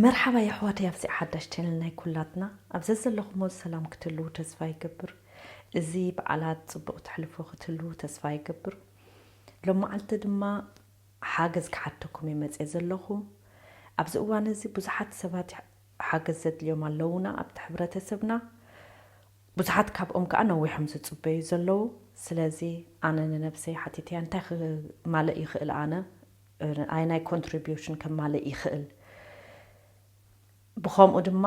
መርሓባ የሕዋተይ፣ ኣብዚ ሓዳሽ ቻነል ናይ ኩላትና። ኣብ ዘዘለኹሞ ሰላም ክትህልዉ ተስፋ ይገብር። እዚ በዓላት ጽቡቕ ትሕልፎ ክትህልዉ ተስፋ ይገብር። ሎም መዓልቲ ድማ ሓገዝ ክሓተኩም እየ መጽየ ዘለኹ። ኣብዚ እዋን እዚ ብዙሓት ሰባት ሓገዝ ዘድልዮም ኣለዉና ኣብቲ ሕብረተሰብና። ብዙሓት ካብኦም ከኣ ነዊሖም ዝጽበዩ ዘለዉ። ስለዚ ኣነ ንነብሰይ ሓቲተያ፣ እንታይ ክማልእ ይኽእል፣ ኣነ ኣይ ናይ ኮንትሪቢዩሽን ከማልእ ይኽእል? ብኸምኡ ድማ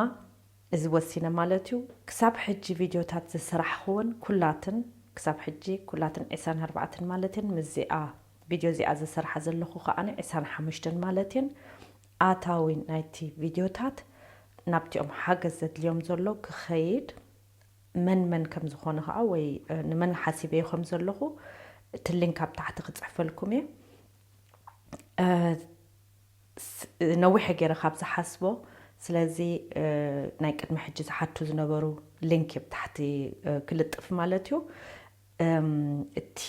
እዚ ወሲነ ማለት እዩ። ክሳብ ሕጂ ቪድዮታት ዝሰራሕኽወን ኩላትን፣ ክሳብ ሕጂ ኩላትን ዕስራን ኣርባዕተን ማለት እየን፣ ምስዚኣ ቪድዮ እዚኣ ዝሰርሓ ዘለኹ ከኣ ዕስራን ሓሙሽተን ማለት እየን። ኣታዊ ናይቲ ቪድዮታት ናብቲኦም ሓገዝ ዘድልዮም ዘሎ ክኸይድ፣ መን መን ከም ዝኾነ ከኣ ወይ፣ እ፣ ንመን ሓሲበዮ ከም ዘለኹ እቲ ሊንክ ኣብ ታሕቲ ክጽሕፈልኩም እየ። እ፣ ስ-፣ ነዊሐ ገይረ ካብ ዝሓስቦ፣ ስለዚ፣ እ፣ ናይ ቅድሚ ሕጂ ዝሓቱ ዝነበሩ ሊንክ ኣብ ታሕቲ፣ እ፣ ክልጥፍ ማለት እዩ። እም፣ እቲ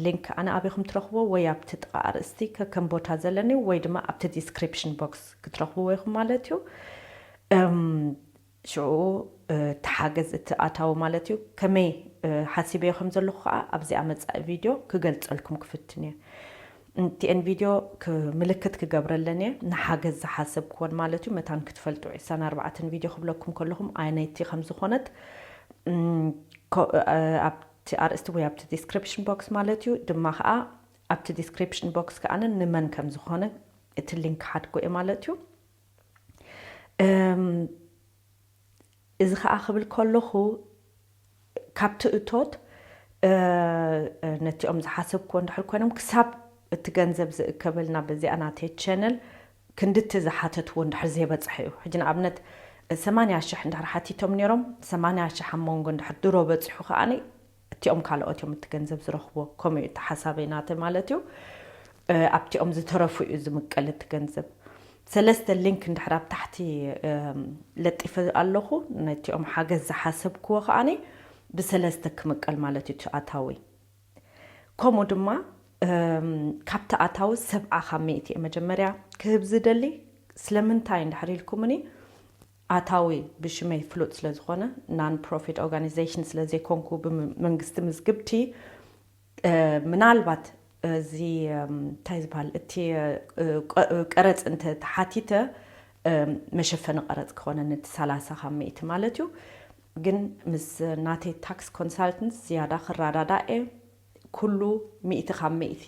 ሊንክ ኣነ ኣበይ ከም ትረኽቦ ወይ ኣብቲ ጥቓ ኣርእስቲ ከከም ቦታ ዘለኒ ወይ ድማ ኣብቲ ዲስክሪፕሽን ቦክስ ክትረኽብዎ ኢኹም ማለት እዩ። እም፣ ሽዑ፣ እ፣ እቲ ሓገዝ እቲ ኣታዊ ማለት እዩ። ከመይ፣ እ፣ ሓሲበዮ ከም ዘለኹ ከኣ ኣብዚኣ መጻኢ ቪድዮ ክገልጸልኩም ክፍትን እየ። እቲኤን ቪድዮ ክ-፣ ምልክት ክገብረለን እየ። ንሓገዝ ዝሓሰብክዎን ማለት እዩ። መታን ክትፈልጡ ዕስራን ኣርባዕተን ቪድዮ ክብለኩም ከለኹም ኣየነይቲ ከም ዝኾነት፣ እም፣ ኮ-፣ እ፣ ኣብቲ ኣርእስቲ ወይ ኣብቲ ዲስክሪፕሽን ቦክስ ማለት እዩ። ድማ ከኣ ኣብቲ ዲስክሪፕሽን ቦክስ ከኣ ንመን ከም ዝኾነ እቲ ሊንክ ክሓድጎ እየ ማለት እዩ። እም፣ እዚ ኸኣ ክብል ከለኹ ካብቲ እቶት፣ እ፣ እ፣ ነቲኦም ዝሓሰብክዎ እንድሕር ኮይኖም ክሳብ እቲ ገንዘብ ዝእከበልና በዚኣ ናተይ ቻነል ክንድቲ ዝሓተትዎ እንድሕር ዘይበጽሐ እዩ። ሕጂ ንኣብነት ሰማንያ ሽሕ እንድሕር ሓቲቶም ነይሮም፣ ሰማንያ ሽሕ ኣብ መንጎ እንድሕር ድሮ በጺሑ ከኣ እቲኦም ካልኦት እዮም እቲ ገንዘብ ዝረኽብዎ። ከምኡ እዩ እቲ ሓሳበይ ናተ ማለት እዩ። እ፣ ኣብቲኦም ዝተረፉ እዩ ዝምቀል እቲ ገንዘብ። ሰለስተ ሊንክ እንድሕር ኣብ ታሕቲ፣ እም፣ ለጢፈ ኣለኹ። ነቲኦም ሓገዝ ዝሓሰብክዎ ከኣ ብሰለስተ ክምቀል ማለት እዩ እቲ ኣታዊ። ከምኡ ድማ፣ እም፣ ካብቲ ኣታዊ ሰብዓ ካብ ሚእቲ እየ መጀመርያ ክህብ ዝደሊ። ስለምንታይ እንድሕር ኢልኩምኒ፣ ኣታዊ ብሽመይ ፍሉጥ ስለ ዝኾነ፣ ናን ፕሮፊት ኦርጋናይዜሽን ስለ ዘይኮንኩ፣ ብመንግስቲ ምዝግብቲ፣ እ፣ ምናልባት እዚ፣ እም፣ እንታይ ዝበሃል፣ እቲ፣ እ፣ ቀ-፣ ቀረጽ እንተ ተሓቲተ፣ እም፣ መሸፈኒ ቀረጽ ክኾነኒ እቲ ሰላሳ ካብ ሚእቲ ማለት እዩ። ግን ምስ ናተይ ታክስ ኮንሳልተንት ዝያዳ ክረዳዳእ እየ። ኩሉ ሚእቲ ካብ ሚእቲ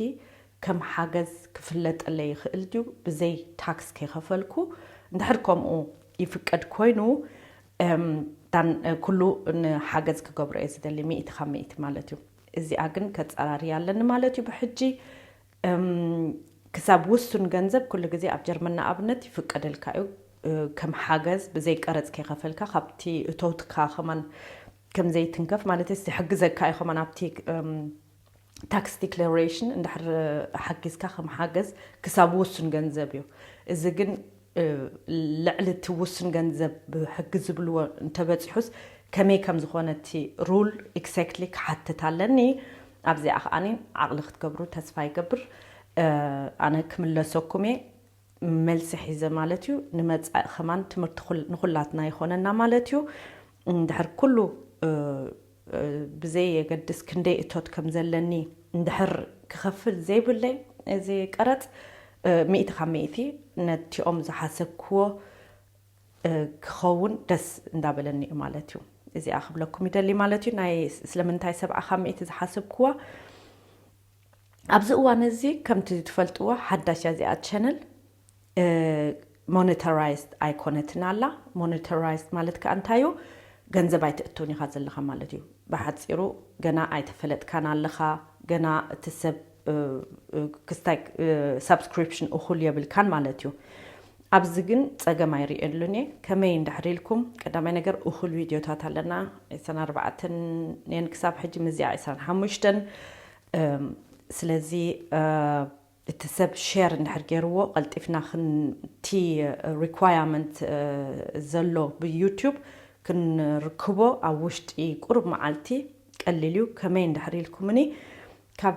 ከም ሓገዝ ክፍለጠለይ ይኽእል ድዩ? ብዘይ ታክስ ከይኸፈልኩ እንድሕር ከምኡ ይፍቀድ ኮይኑ፣ እም፣ ዳን-፣ ኩሉ ንሓገዝ ክገብሮ እየ ዝደሊ፣ ሚእቲ ካብ ሚእቲ ማለት እዩ። እዚኣ ግን ከጸራርያ ኣለኒ ማለት እዩ ብሕጂ። እም፣ ክሳብ ውሱን ገንዘብ ኩሉ ግዜ ኣብ ጀርመን ንኣብነት ይፍቀደልካ እዩ፣ እ፣ ከም ሓገዝ ብዘይ ቀረጽ ከይኸፈልካ ካብቲ እቶትካ ከማን ከም ዘይትንከፍ ማለት እዩ፣ ዝሕግዘካ እዩ ከማን ኣብቲ፣ እም፣ ታክስ ዲክላሬሽን እንድሕር ሓጊዝካ ከም ሓገዝ ክሳብ ውሱን ገንዘብ እዩ። እዚ ግን፣ እ፣ ልዕሊ እቲ ውሱን ገንዘብ ብሕጊ ዝብልዎ እንተበጺሑስ ከመይ ከም ዝኾነ እቲ ሩል ኤግዛክትሊ ክሓትት ኣለኒ። ኣብዚኣ ከኣ ዓቕሊ ክትገብሩ ተስፋ ይገብር። እ፣ ኣነ ክምለሰኩም እየ። መልሲ ሒዘ ማለት እዩ። ንመጻኢ ከማን ትምህርቲ ኩል-፣ ንኹላትና ይኾነና ማለት እዩ። እንድሕር ኩሉ፣ እ፣ እ፣ ብዘይ የገድስ ክንደይ እቶት ከም ዘለኒ እንድሕር ክኸፍል ዘይብለይ እዚ ቀረጽ፣ እ፣ ሚእቲ ካብ ሚእቲ ነቲኦም ዝሓሰብክዎ፣ እ፣ ክኸውን ደስ እንዳበለኒ እዩ ማለት እዩ። እዚኣ ክብለኩም ይደሊ ማለት እዩ። ናይ ስለምንታይ ሰብዓ ካብ ሚእቲ ዝሓሰብክዋ፣ ኣብዚ እዋን እዚ ከምቲ ትፈልጥዎ ሓዳሽ እያ እዚኣ ቻነል፣ እ፣ ሞኔታራይዝድ ኣይኮነትን ኣላ። ሞኔታራይዝድ ማለት ከኣ እንታይ እዩ? ገንዘብ ኣይትእትውን ኢኻ ዘለኻ ማለት እዩ። ብሓጺሩ ገና ኣይተፈለጥካን ኣለኻ፣ ገና እቲ ሰብ፣ እ፣ እ፣ ክስታይ፣ እ፣ ሳብስክሪፕሽን እኹል የብልካን ማለት እዩ። ኣብዚ ግን ጸገም ኣይርእየሉን እየ። ከመይ እንድሕር ኢልኩም፣ ቀዳማይ ነገር እኹል ቪድዮታት ኣለና፣ ዕስራን ኣርባዕተን እየን ክሳብ ሕጂ፣ ምስዚኣ ዕስራን ሓሙሽተን። እም፣ ስለዚ፣ እ፣ እቲ ሰብ ሼር እንድሕር ገይርዎ፣ ቀልጢፍና ክን-፣ እቲ ሪኳየርመንት፣ እ፣ ዘሎ ብዩቱብ ክንርክቦ ኣብ ውሽጢ ቁሩብ መዓልቲ ቀሊል እዩ። ከመይ እንድሕር ኢልኩምኒ፣ ካብ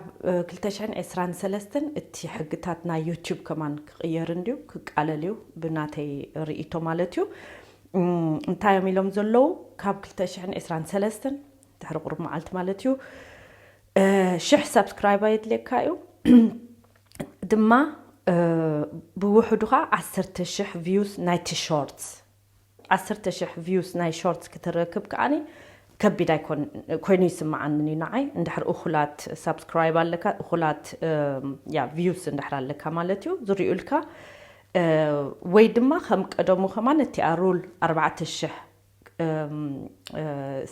ክልተ ሽሕን ዕስራን ሰለስተን እቲ ሕግታት ናይ ዩቲዩብ ከማን ክቕየር እንድዩ ክቃለል እዩ፣ ብናተይ ርእይቶ ማለት እዩ። እንታይ እዮም ኢሎም ዘለዉ? ካብ ክልተ ሽሕን ዕስራን ሰለስተን ድሕሪ ቁሩብ መዓልቲ ማለት እዩ፣ ሽሕ ሳብስክራይብ ኣየድልየካ እዩ። ድማ ብውሕዱ ከዓ ዓሰርተ ሽሕ ቪውስ ናይቲ ሾርትስ፣ ዓሰርተ ሽሕ ቪውስ ናይ ሾርትስ ክትረክብ ከዓኒ ከቢድ ኣይኮን ኮይኑ ይስምዓኒ ንዓይ። እንድሕር እኹላት ሳብስክራይብ ኣለካ፣ እኹላት ያ ቪውስ እንድሕር ኣለካ ማለት እዩ ዝርእዩልካ። ወይ ድማ ከም ቀደሙ ከማን እቲኣ ሩል ኣርባዕተ ሽሕ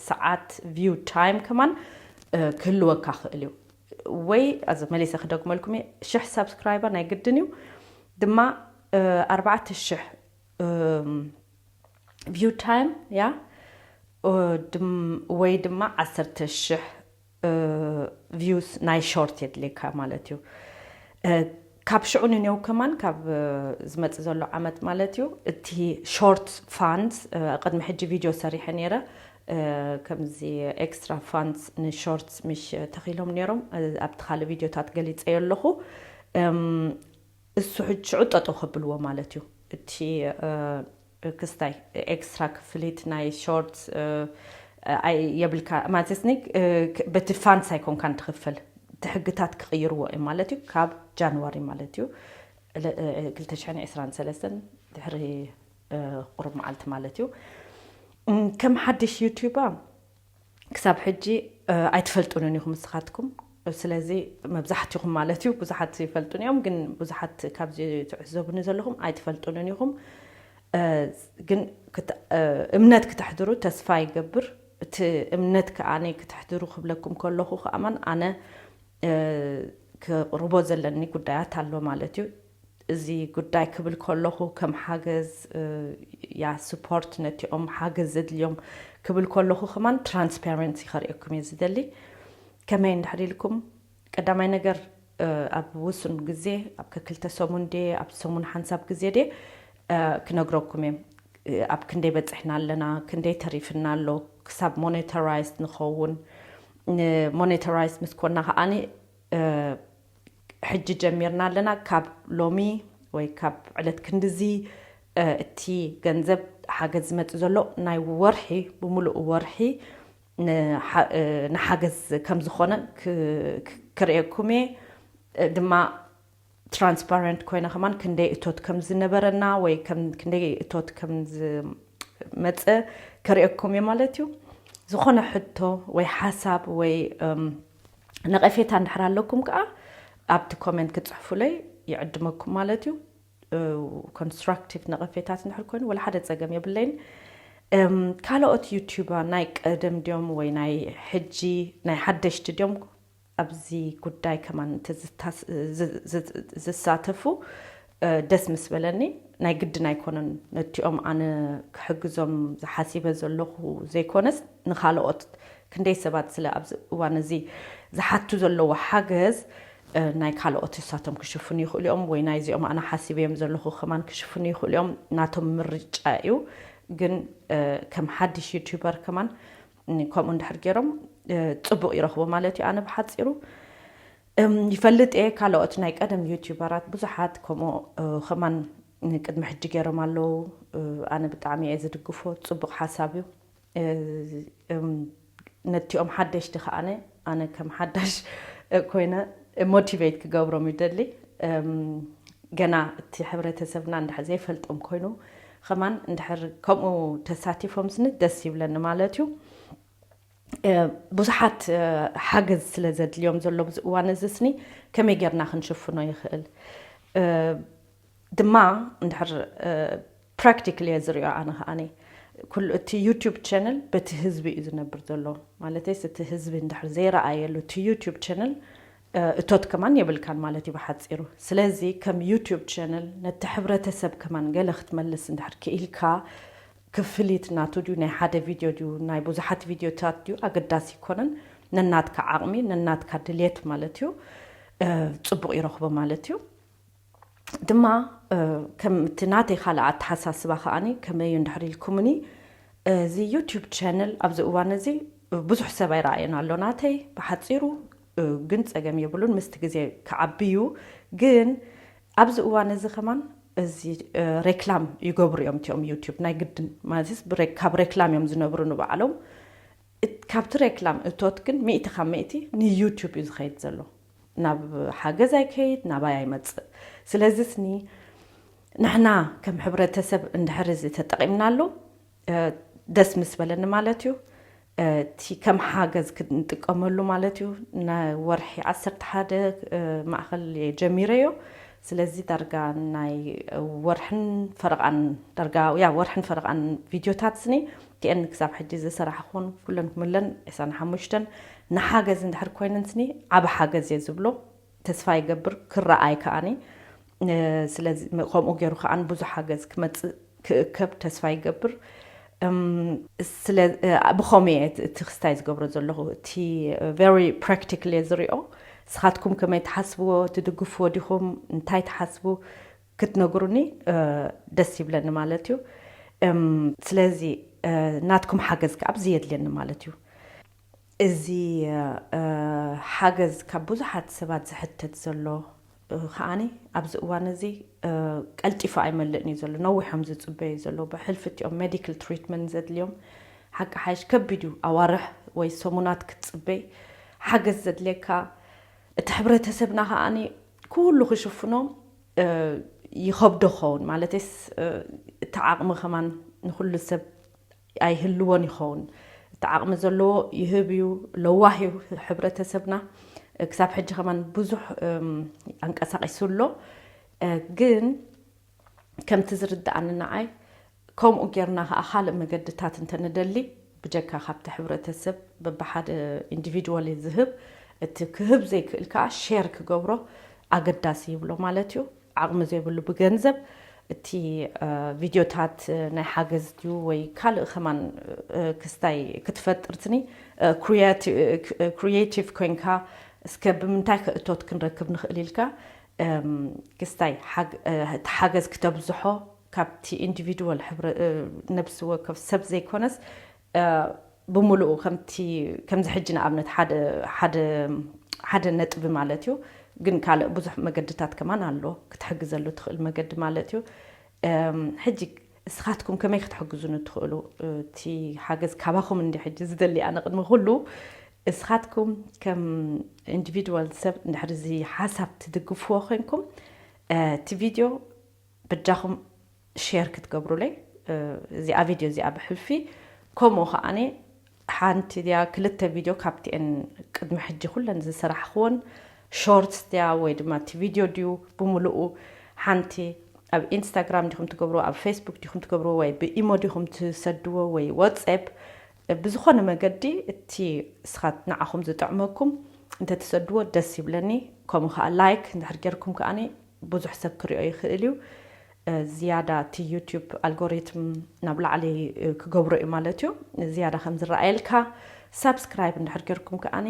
ሰዓት ቪው ታይም ከማን ክህልወካ ክእል እዩ። ወይ ኣዚ መሊሰ ክደግመልኩም እየ፣ ሽሕ ሳብስክራይበር ናይ ግድን እዩ። ድማ ኣርባዕተ ሽሕ ቪው ታይም ያ ወይ ድማ ዓሰርተ ሽሕ ቪውስ ናይ ሾርት የድልየካ ማለት እዩ። ካብ ሽዑ ንኔው ከማን ካብ ዝመጽእ ዘሎ ዓመት ማለት እዩ፣ እቲ ሾርት ፋንስ፣ ቅድሚ ሕጂ ቪድዮ ሰሪሐ ነይረ፣ ከምዚ ኤክስትራ ፋንስ ንሾርትስ ምሽ ተኺሎም ነይሮም፣ ኣብቲ ካልእ ቪድዮታት ገሊጸዮ ኣለኹ። እሱ ሕጂ ሽዑ ጠጠው ከብልዎ ማለት እዩ። እቲ ክስታይ ኤክስትራ ክፍሊት ናይ ሾርት የብልካ ማለት ስኒ፣ በቲ ፋንስ ኣይኮንካን ትኽፈል፣ እቲ ሕግታት ክቕይርዎ እዩ ማለት እዩ። ካብ ጃንዋሪ ማለት እዩ፣ ክልተ ሽሕን ዕስራን ሰለስተን ድሕሪ ቁሩብ መዓልቲ ማለት እዩ። ከም ሓድሽ ዩቲዩባ ክሳብ ሕጂ ኣይትፈልጡንን ኢኹም ንስኻትኩም። ስለዚ መብዛሕትኹም ማለት እዩ፣ ብዙሓት ይፈልጡን እዮም፣ ግን ብዙሓት ካብዚ ትዕዘቡኒ ዘለኹም ኣይትፈልጡንን ኢኹም። ግን እምነት ክተሕድሩ ተስፋ ይገብር። እቲ እምነት ከዓኒ ክተሕድሩ ክብለኩም ከለኹ ከኣማን ኣነ ክቕርቦ ዘለኒ ጉዳያት ኣሎ ማለት እዩ። እዚ ጉዳይ ክብል ከለኹ ከም ሓገዝ ያ ስፖርት ነቲኦም ሓገዝ ዘድልዮም ክብል ከለኹ ከማን ትራንስፓረንሲ ከርእየኩም እየ ዝደሊ። ከመይ እንድሕር ኢልኩም፣ ቀዳማይ ነገር ኣብ ውሱን ግዜ፣ ኣብ ከክልተ ሰሙን ድየ ኣብ ሰሙን ሓንሳብ ግዜ ድየ ክነግረኩም እየ። ኣብ ክንደይ በፂሕና ኣለና፣ ክንደይ ተሪፍና ኣሎ ክሳብ ሞኔታራይዝ ንኸውን። ሞኔታራይዝ ምስ ኮና ከዓኒ ሕጂ ጀሚርና ኣለና። ካብ ሎሚ ወይ ካብ ዕለት ክንድዚ እቲ ገንዘብ ሓገዝ ዝመጽእ ዘሎ ናይ ወርሒ፣ ብምሉእ ወርሒ ንሓገዝ ከም ዝኾነ ክርእየኩም እየ። ድማ ትራንስፓረንት ኮይነ ከማን ክንደይ እቶት ከም ዝነበረና ወይ ክንደይ እቶት ከም ዝመጸ ከርእየኩም እየ ማለት እዩ። ዝኾነ ሕቶ ወይ ሓሳብ ወይ ነቐፌታ እንድሕር ኣለኩም ከዓ ኣብቲ ኮመንት ክፅሕፉለይ ይዕድመኩም ማለት እዩ። ኮንስትራክቲቭ ነቐፌታት እንድሕር ኮይኑ ወላ ሓደ ፀገም የብለይን። ካልኦት ዩቲዩባ ናይ ቀደም ድዮም ወይ ናይ ሕጂ ናይ ሓደሽቲ ድዮም ኣብዚ ጉዳይ ከማን ዝሳተፉ ደስ ምስ በለኒ። ናይ ግድን ኣይኮነን ነቲኦም ኣነ ክሕግዞም ዝሓሲበ ዘለኹ ዘይኮነስ ንኻልኦት ክንደይ ሰባት ስለ ኣብዚ እዋን እዚ ዝሓቱ ዘለዉ ሓገዝ ናይ ካልኦት እሳቶም ክሽፍኑ ይኽእሉ እዮም ወይ ናይዚኦም ኣነ ሓሲበዮም ዘለኹ ከማን ክሽፍኑ ይኽእሉ እዮም። ናቶም ምርጫ እዩ። ግን ከም ሓድሽ ዩቲዩበር ከማን ከምኡ እንድሕር ገይሮም ፅቡቕ ይረኽቦ ማለት እዩ። ኣነ ብሓፂሩ ይፈልጥ እየ ካልኦት ናይ ቀደም ዩቲዩበራት ብዙሓት ከምኡ ከማን ቅድሚ ሕጂ ገይሮም ኣለዉ። ኣነ ብጣዕሚ እየ ዝድግፎ፣ ፅቡቕ ሓሳብ እዩ። ነቲኦም ሓደሽቲ ከዓነ ኣነ ከም ሓዳሽ ኮይነ ሞቲቬት ክገብሮም ይደሊ። ገና እቲ ሕብረተሰብና እንድሕር ዘይፈልጦም ኮይኑ ከማን እንድሕር ከምኡ ተሳቲፎም ስኒ ደስ ይብለኒ ማለት እዩ። ብዙሓት ሓገዝ ስለ ዘድልዮም ዘሎ ብዚ እዋን እዚ ስኒ ከመይ ጌርና ክንሽፍኖ ይኽእል ድማ እንድሕር ፕራክቲካሊ እየ ዝሪኦ። ኣነ ከዓኒ ኩሉ እቲ ዩቲዩብ ቻነል በቲ ህዝቢ እዩ ዝነብር ዘሎ። ማለተይስ እቲ ህዝቢ እንድሕር ዘይረኣየሉ እቲ ዩቲዩብ ቻነል እቶት ከማን የብልካን ማለት እዩ ብሓፂሩ። ስለዚ ከም ዩቲዩብ ቻነል ነቲ ሕብረተሰብ ከማን ገለ ክትመልስ እንድሕር ክኢልካ ክፍሊት ናቱ ድዩ ናይ ሓደ ቪድዮ ድዩ ናይ ብዙሓት ቪድዮታት ድዩ ኣገዳሲ ይኮነን። ነናትካ ዓቕሚ ነናትካ ድልየት ማለት እዩ ፅቡቕ ይረኽቦ ማለት እዩ። ድማ ከም እቲ ናተይ ካልእ ኣተሓሳስባ ከዓኒ ከመይ እዩ እንድሕር ኢልኩምኒ እዚ ዩቲዩብ ቻነል ኣብዚ እዋን እዚ ብዙሕ ሰብ ኣይረኣየን ኣሎ። ናተይ ብሓፂሩ ግን ጸገም የብሉን፣ ምስቲ ግዜ ክዓቢ እዩ። ግን ኣብዚ እዋን እዚ ከማን እዚ ሬክላም ይገብሩ እዮም እቲኦም ዩቲዩብ፣ ናይ ግድን ማለት ካብ ሬክላም እዮም ዝነብሩ ንባዕሎም። ካብቲ ሬክላም እቶት ግን ሚእቲ ካብ ሚእቲ ንዩቲዩብ እዩ ዝኸይድ ዘሎ። ናብ ሓገዝ ኣይከይድ፣ ናባይ ኣይመጽእ። ስለዚ ስኒ ንሕና ከም ሕብረተሰብ እንድሕር እዚ ተጠቒምናሉ ደስ ምስ በለኒ ማለት እዩ። እቲ ከም ሓገዝ ክንጥቀመሉ ማለት እዩ። ንወርሒ ዓሰርተ ሓደ ማእኸል ጀሚረዮ። ስለዚ ዳርጋ ናይ ወርሕን ፈረቓን፣ ዳርጋ ያ ወርሕን ፈረቓን ቪድዮታት ስኒ ቲኤን ክሳብ ሕጂ ዝሰራሕኹን ኩለን ክምለን ዕስራን ሓሙሽተን ንሓገዝ እንድሕር ኮይነን ስኒ ዓብ ሓገዝ እየ ዝብሎ። ተስፋ ይገብር ክረኣይ ከኣኒ። ስለዚ ከምኡ ገይሩ ከኣን ብዙሕ ሓገዝ ክመፅእ ክእከብ ተስፋ ይገብር። ስለ ብኸምኡ እየ እቲ ክስታይ ዝገብሮ ዘለኹ። እቲ very practical እየ ዝሪኦ። ንስኻትኩም ከመይ ትሓስብዎ? ትድግፍዎ ዲኹም? እንታይ ትሓስቡ? ክትነግሩኒ ደስ ይብለኒ ማለት እዩ። ስለዚ ናትኩም ሓገዝ ከዓ ኣብዚ የድልየኒ ማለት እዩ። እዚ ሓገዝ ካብ ብዙሓት ሰባት ዝሕተት ዘሎ ከዓኒ ኣብዚ እዋን እዚ ቀልጢፉ ኣይመልእን እዩ ዘሎ። ነዊሖም ዝፅበዩ ዘለዉ ብሕልፊ እቲኦም ሜዲካል ትሪትመንት ዘድልዮም ሓቂ ሓይሽ ከቢድ እዩ። ኣዋርሕ ወይ ሰሙናት ክትፅበይ ሓገዝ ዘድልየካ። እቲ ሕብረተሰብና ከዓኒ ኩሉ ክሽፍኖ ይኸብዶ ክኸውን ማለትስ እቲ ዓቕሚ ከማን ንኩሉ ሰብ ኣይህልዎን ይኸውን። እቲ ዓቕሚ ዘለዎ ይህብ እዩ። ለዋህ እዩ ሕብረተሰብና። ክሳብ ሕጂ ከማን ብዙሕ ኣንቀሳቒሱ ኣሎ። ግን ከምቲ ዝርድኣኒ ንዓይ ከምኡ ጌርና ከዓ ካልእ መገድታት እንተንደሊ ብጀካ ካብቲ ሕብረተሰብ በብሓደ ኢንዲቪድዋል እዩ ዝህብ። እቲ ክህብ ዘይክእል ከዓ ሼር ክገብሮ ኣገዳሲ ይብሎ ማለት እዩ። ዓቕሚ ዘይብሉ ብገንዘብ እቲ ቪድዮታት ናይ ሓገዝ ድዩ ወይ ካልእ ከማን ክስታይ ክትፈጥር ትኒ ክሪኤቲቭ ኮይንካ እስከ ብምንታይ ከእቶት ክንረክብ ንኽእል ኢልካ ክስታይ እቲ ሓገዝ ክተብዝሖ ካብቲ ኢንዲቪድዋል ነብሲ ወከፍ ሰብ ዘይኮነስ ብምሉኡ ከምቲ ከምዚ ሕጂ ንኣብነት ሓደ ነጥቢ ማለት እዩ። ግን ካልእ ብዙሕ መገድታት ከማን ኣሎ ክትሕግዘሉ ትኽእል መገዲ ማለት እዩ። ሕጂ እስኻትኩም ከመይ ክትሕግዙኒ ትኽእሉ? እቲ ሓገዝ ካባኹም እንዲ ሕጂ ዝደሊ ኣነ ቅድሚ ኩሉ እስኻትኩም ከም ኢንዲቪድዋል ሰብ እንድሕር እዚ ሓሳብ ትድግፍዎ ኮይንኩም እቲ ቪድዮ በጃኹም ሼር ክትገብሩለይ እዚኣ ቪድዮ እዚኣ ብሕልፊ ከምኡ ከዓኒ ሓንቲ ድያ ክልተ ቪድዮ ካብቲኤን ቅድሚ ሕጂ ኩለን ዝሰራሕክዎን ሾርትስ ድያ ወይ ድማ እቲ ቪድዮ ድዩ ብምሉኡ ሓንቲ ኣብ ኢንስታግራም ዲኹም ትገብርዎ ኣብ ፌስቡክ ዲኹም ትገብርዎ ወይ ብኢሞ ዲኹም ትሰድዎ ወይ ዋትስኣፕ ብዝኾነ መገዲ እቲ እስኻት ንዓኹም ዝጥዕመኩም እንተትሰድዎ ደስ ይብለኒ። ከምኡ ከዓ ላይክ እንድሕር ጌርኩም ከዓኒ ብዙሕ ሰብ ክሪኦ ይኽእል እዩ። ዝያዳ እቲ ዩቲዩብ ኣልጎሪትም ናብ ላዕሊ ክገብሮ እዩ ማለት እዩ። ዝያዳ ከም ዝረኣየልካ ሳብስክራይብ እንድሕር ጌርኩም ከዓኒ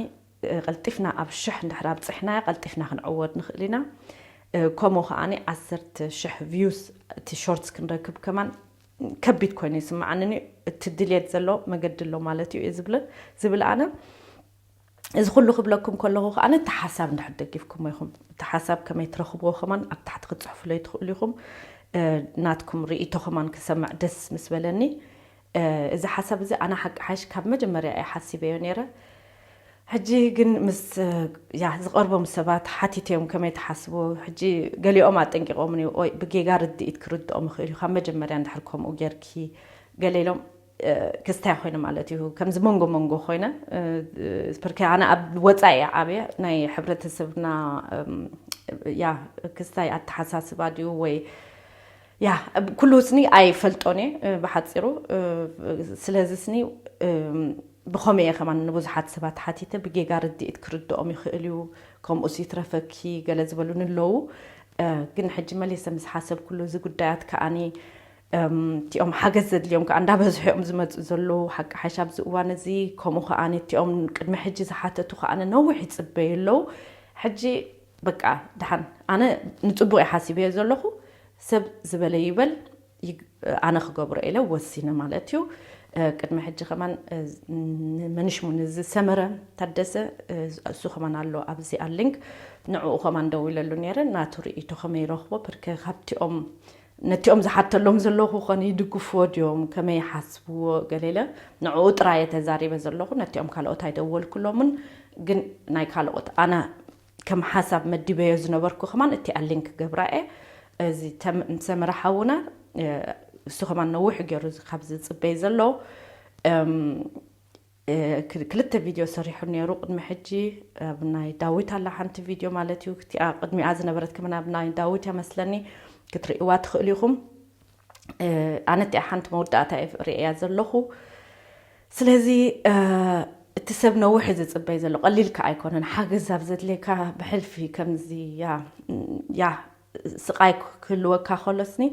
ቀልጢፍና ኣብ ሽሕ እንድሕር ኣብፅሕናያ ቀልጢፍና ክንዕወት ንኽእል ኢና። ከምኡ ከዓኒ ዓሰርተ ሽሕ ቪውስ እቲ ሾርትስ ክንረክብ ከማን ከቢድ ኮይኑ ይስምዓንኒ። እቲ ድልየት ዘሎ መገዲ ኣሎ ማለት እዩ ዝብል ኣነ እዚ ኩሉ ክብለኩም ከለኹ ከዓ ነቲ ሓሳብ እንድሕር ደጊፍኩሞ ኢኹም እቲ ሓሳብ ከመይ ትረኽብዎ ከማን ኣብ ታሕቲ ክትፅሕፉለይ ትኽእሉ ኢኹም። ናትኩም ርእይቶ ከማን ክሰምዕ ደስ ምስ በለኒ። እዚ ሓሳብ እዚ ኣነ ሓቂ ሓይሽ ካብ መጀመርያ እየ ሓሲበዮ ነይረ። ሕጂ ግን ምስ ያ ዝቐርቦም ሰባት ሓቲተዮም ከመይ ትሓስቡ? ሕጂ ገሊኦም ኣጠንቂቖምኒ፣ ኦይ ብጌጋ ርድኢት ክርድኦም ይኽእል እዩ፣ ካብ መጀመርያ እንድሕር ከምኡ ጌርኪ ገለ ኢሎም ክስታይ ኮይነ ማለት እዩ። ከምዚ መንጎ መንጎ ኮይነ ብርከ ኣነ ኣብ ወፃኢ ዓብየ ናይ ሕብረተሰብና ያ ክስታይ ኣተሓሳስባ ድዩ ወይ ያ ኩሉ ስኒ ኣይፈልጦን እየ ብሓፂሩ። ስለዚ ስኒ ብኸመይ እየ ከማን ንብዙሓት ሰባት ሓቲተ ብጌጋ ርድኢት ክርድኦም ይኽእል እዩ። ከምኡስ ይትረፈኪ ገለ ዝበሉኒ ኣለዉ። ግን ሕጂ መሊሰ ምስ ሓሰብኩሉ እዚ ጉዳያት ከዓኒ እቲኦም ሓገዝ ዘድልዮም ከዓ እንዳበዝሑ እዮም ዝመፁ ዘለዉ። ሓቂ ሓይሽ ኣብዚ እዋን እዚ ከምኡ ከዓ እቲኦም ቅድሚ ሕጂ ዝሓተቱ ከዓ ነዊሕ ይፅበዩ ኣለዉ። ሕጂ በቃ ደሓን ኣነ ንፅቡቅ እየ ሓሲበዮ ዘለኹ። ሰብ ዝበለ ይበል ኣነ ክገብሮ ኢለ ወሲነ ማለት እዩ። ቅድሚ ሕጂ ከማን መንሽሙ ንዝሰመረ ታደሰ እሱ ከማን ኣሎ ኣብዚኣ ሊንክ ንዕኡ ከማን ደው ኢለሉ ነይረ ናቱ ርእይቶ ከመይ ይረኽቦ ብርከ ካብቲኦም ነቲኦም ዝሓተሎም ዘለኹ ኾነ ይድግፍዎ ድዮም ከመይ ይሓስብዎ ገሌለ ንዕኡ ጥራየ ተዛሪበ ዘለኹ ነቲኦም ካልኦት ኣይደወልኩሎምን ግን ናይ ካልኦት ኣነ ከም ሓሳብ መዲበዮ ዝነበርኩ ከማን እቲኣ ሊንክ ገብራ እየ እዚ ሰመረ ሓውና እሱ ከማን ነዊሕ ገይሩ ካብ ዝፅበይ ዘሎ ክልተ ቪድዮ ሰሪሑ ነይሩ ቅድሚ ሕጂ ኣብ ናይ ዳዊት ኣላ ሓንቲ ቪድዮ ማለት እዩ እቲኣ ቅድሚኣ ዝነበረት ከመን ኣብ ናይ ዳዊት እያ መስለኒ ክትርእይዋ ትኽእሉ ኢኹም ኣነ እቲኣ ሓንቲ መወዳእታ እየ ርእያ ዘለኹ ስለዚ እቲ ሰብ ነዊሕ ዝፅበይ ዘሎ ቀሊልካ ኣይኮነን ሓገዝ ኣብ ዘድልየካ ብሕልፊ ከምዚ ያ ያ ስቓይ ክህልወካ ከሎስኒ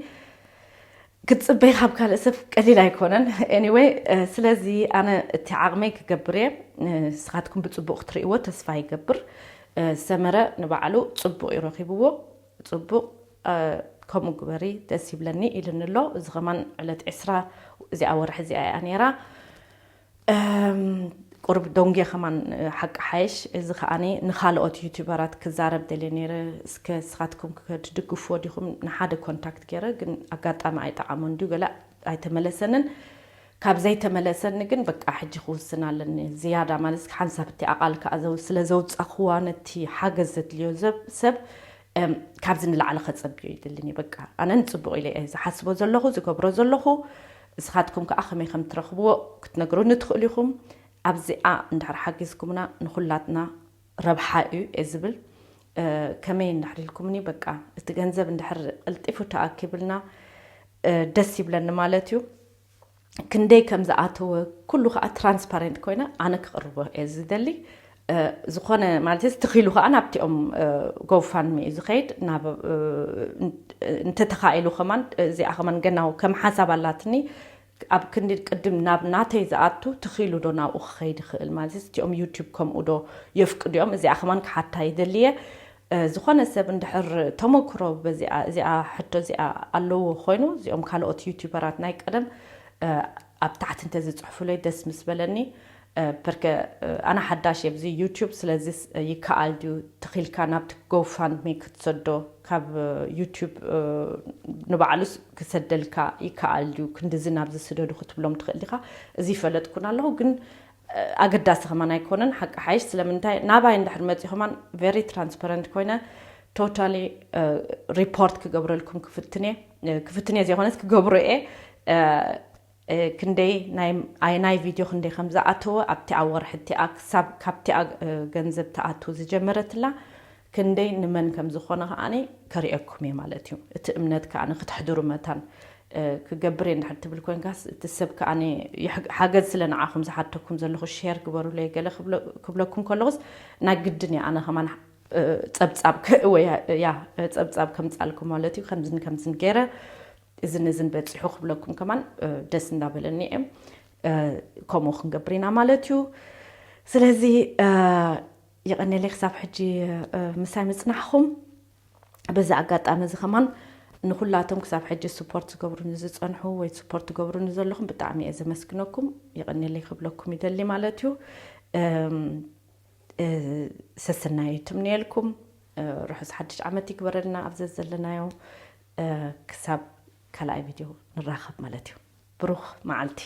ክትፅበይ ካብ ካልእ ሰብ ቀሊል ኣይኮነን anyway ስለዚ ኣነ እቲ ዓቕመይ ክገብር እየ ንስኻትኩም ብፅቡቅ ክትርእይዎ ተስፋ ይገብር ሰመረ ንባዕሉ ፅቡቅ እዩ ረኪብዎ ፅቡቅ ከምኡ ግበሪ ደስ ይብለኒ ኢልኒ ኣሎ እዚ ከማን ዕለት ዕስራ እዚኣ ወርሒ እዚኣ እያ ነይራ ቁርብ ደንጉየ ከማን ሓቂ ሓይሽ እዚ ከዓኒ ንኻልኦት ዩቱበራት ክዛረብ ደልየ ነይረ እስከ ስኻትኩም ክትድግፍዎ ዲኹም ንሓደ ኮንታክት ገይረ ግን ኣጋጣሚ ኣይጠዓሞን ድዩ ገለ ኣይተመለሰንን ካብ ዘይተመለሰኒ ግን በቃ ሕጂ ክውስን ኣለኒ ዝያዳ ማለት ሓንሳብ እቲ ኣቓል ከዓ ስለ ዘውፃኽዋ ነቲ ሓገዝ ዘድልዮ ሰብ ካብዚ ንላዕሊ ከፀብዮ ይደልኒ በቃ ኣነ ንፅቡቅ ኢለ እየ ዝሓስቦ ዘለኹ ዝገብሮ ዘለኹ እስኻትኩም ከዓ ከመይ ከም ትረኽብዎ ክትነግሩኒ ትኽእሉ ኢኹም ኣብዚኣ እንድሕር ሓጊዝኩምና ንኹላትና ረብሓ እዩ እየ ዝብል ከመይ እንድሕር ኢልኩምኒ በቃ እቲ ገንዘብ እንድሕር ቀልጢፉ ተኣኪብልና ደስ ይብለኒ ማለት እዩ ክንደይ ከም ዝኣተወ ኩሉ ከዓ ትራንስፓረንት ኮይነ ኣነ ክቕርቦ እየ ዝደሊ ዝኾነ ማለት ትኽኢሉ ከዓ ናብቲኦም ጎፋንሚ እዩ ዝኸይድ ናብ እንተተኻኢሉ ከማን እዚኣ ከማን ገናው ከም ሓሳብ ኣላትኒ ኣብ ክንዲ ቅድም ናብ ናተይ ዝኣቱ ትኽኢሉ ዶ ናብኡ ክኸይድ ይኽእል ማለት እቲኦም ዩቱብ ከምኡ ዶ የፍቅዱ እዮም እዚኣ ከማን ክሓታ ይደልየ ዝኾነ ሰብ እንድሕር ተመክሮ በዚኣ እዚኣ ሕቶ እዚኣ ኣለዎ ኮይኑ እዚኦም ካልኦት ዩቱበራት ናይ ቀደም ኣብ ታሕቲ እንተዝፅሕፉለይ ደስ ምስ በለኒ ፐርከ ኣነ ሓዳሽ የብዚ ዩቱብ ስለዚ ይከኣል ድዩ ትኽኢልካ ናብቲ ጎፋንድሚ ክትሰዶ ካብ ዩቱብ ንባዕሉስ ክሰደልካ ይከኣል ድዩ ክንድዚ ናብዚ ስደዱ ክትብሎም ትኽእል ዲኻ እዚ ይፈለጥኩን ኣለኹ ግን ኣገዳሲ ከማን ኣይኮነን ሓቂ ሓይሽ ስለምንታይ ናባይ እንድሕር መፂ ከማን very transparent ኮይነ totally report ክገብረልኩም ክፍትነ ክፍትነ ዘይኮነስ ክገብሮ እየ ክንደይ ናይ ቪድዮ ክንደይ ከም ዝኣተወ ኣብቲኣ ወርሒ እቲኣ ክሳብ ካብቲኣ ገንዘብ ትኣትው ዝጀመረትላ ክንደይ ንመን ከም ዝኾነ ከዓኒ ከርእየኩም እየ ማለት እዩ እቲ እምነት ከዓኒ ክትሕድሩ መታን ክገብር እየ እንድሕር ትብል ኮንካስ እቲ ሰብ ከዓኒ ሓገዝ ስለ ንዓኹም ዝሓተኩም ዘለኹ ሼር ግበሩለይ ገለ ክብለኩም ከለኹስ ናይ ግድን እየ ኣነ ከማን ፀብፃብ ወይ ያ ፀብፃብ ከምፃልኩም ማለት እዩ ከምዝን ከምዝን ገይረ እዝን እዝን በፂሑ ክብለኩም ከማን ደስ እንዳበለኒ እየ ከምኡ ክንገብር ኢና ማለት እዩ ስለዚ የቐኔለይ ክሳብ ሕጂ ምሳይ ምፅናሕኹም በዚ ኣጋጣሚ እዚ ከማን ንኩላቶም ክሳብ ሕጂ ስፖርት ዝገብሩኒ ዝፀንሑ ወይ ስፖርት ትገብሩኒ ዘለኹም ብጣዕሚ እየ ዘመስግነኩም የቐኔለይ ክብለኩም ይደሊ ማለት እዩ ሰሰናዩ ትምንየልኩም ርሑስ ሓድሽ ዓመት ይግበረልና ኣብ ዘዘለናዮ ክሳብ ካልኣይ ቪድዮ ንራኸብ ማለት እዩ ብሩኽ መዓልቲ